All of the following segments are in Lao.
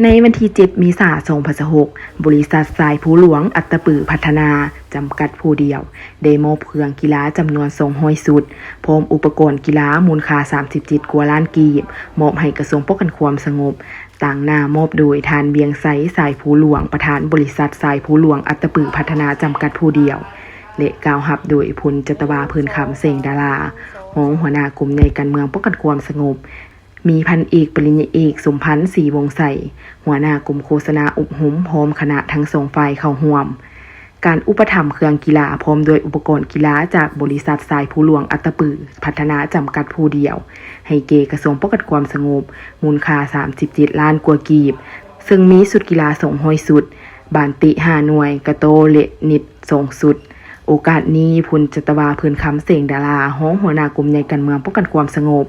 ໃນວັນທີເຈັດ ເມສາ ສອງພັນຊາວຫົກ ບໍລິສັດຊາຍພູຫຼວງອັດຕະປືພັດທະນາ ຈຳກັດຜູ້ດຽວ ໄດ້ມອບເຄື່ອງກິລາຈຳນວນ ສອງຮ້ອຍຊຸດ ພ້ອມອຸປະກອນກິລາມູນຄ່າ ສາມສິບເຈັດ ກວ່າລ້ານກີບ ມອບໃຫ້ກະຊວງປ້ອງກັນຄວາມສະຫງົບ ຕາງໜ້າມອບໂດຍ ທ່ານ ວຽງໄຊ ຊາຍພູຫຼວງ ປະທານບໍລິສັດຊາຍພູຫຼວງອັດຕະປືພັດທະນາ ຈຳກັດຜູ້ດຽວ ແລະ ກ່າວຮັບໂດຍ ພົນຈັດຕະວາ ເພີນຄຳ ແສງດາລາ ຮອງຫົວໜ້າກົມໃຫຍ່ການເມືອງປ້ອງກັນຄວາມສະຫງົບ, ມີພັນເອກ ປະລິນຍາເອກ ສົມພັນ ສີວົງໄຊ ຫົວໜ້າກົມໂຄສະນາອົບຮົມ ພ້ອມຄະນະທັງສອງຝ່າຍເຂົ້າຮ່ວມ. ການອຸປະຖຳເຄື່ອງກິລາ ພ້ອມດ້ວຍອຸປະກອນກິລາຈາກບໍລິສັດຊາຍພູຫຼວງອັດຕະປືພັດທະນາ ຈຳກັດຜູ້ດຽວ ໃຫ້ແກ່ກະຊວງປ້ອງກັນຄວາມສະຫງົບ ມູນຄ່າ ສາມສິບເຈັດລ້ານກວ່າກີບ ເຊິ່ງມີຊຸດກິລາ ສອງຮ້ອຍຊຸດ, ບານເຕະ ຫ້າໜ່ວຍ, ກະໂຕ້ ແລະ ເນັດ ສອງຊຸດ. ໂອກາດນີ້ ພົນຈັດຕະວາ ເພີນຄຳ ແສງດາລາ ຮອງຫົວໜ້າກົມໃຫຍ່ການເມືອງປ້ອງກັນຄວາມສະຫງົບ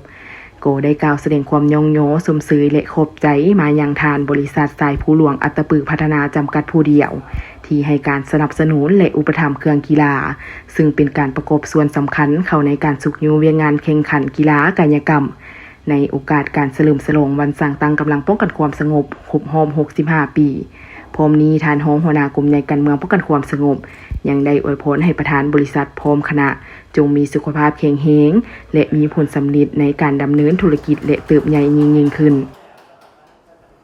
ກໍໄດ້ກ່າວສະແດງຄວາມຍ້ອງຍໍ ຊົມເຊີຍ ແລະ ຂອບໃຈມາຍັງທ່ານບໍລິສັດຊາຍພູຫຼວງອັດຕະປືພັດທະນາ ຈຳກັດຜູ້ດຽວ ທີ່ໃຫ້ການສະໜັບສະໜູນ ແລະ ອຸປະຖຳເຄື່ອງກິລາ ເຊິ່ງເປັນການປະກອບສ່ວນສຳຄັນເຂົ້າໃນການຊຸກຍູ້ວຽກງານແຂ່ງຂັນກິລາກາຍະກຳ ໃນໂອກາດການສະເຫຼີມສະຫຼອງວັນສ້າງຕັ້ງກຳລັງປ້ອງກັນຄວາມສະຫງົບ ຄົບຮອບ ຫົກສິບຫ້າປີ. ພ້ອມນີ້ ທ່ານຮອງຫົວໜ້າກົມໃຫຍ່ການເມືອງປ້ອງກັນຄວາມສະຫງົບ ຍັງໄດ້ອວຍພອນໃຫ້ປະທານບໍລິສັດ ພ້ອມຄະນະ ຈົ່ງມີສຸຂະພາບແຂງແຮງ ແລະ ມີຜົນສຳເລັດໃນການດຳເນີນທຸລະກິດ ແລະ ເຕີບໃຫຍ່ຍິ່ງໆຂຶ້ນ.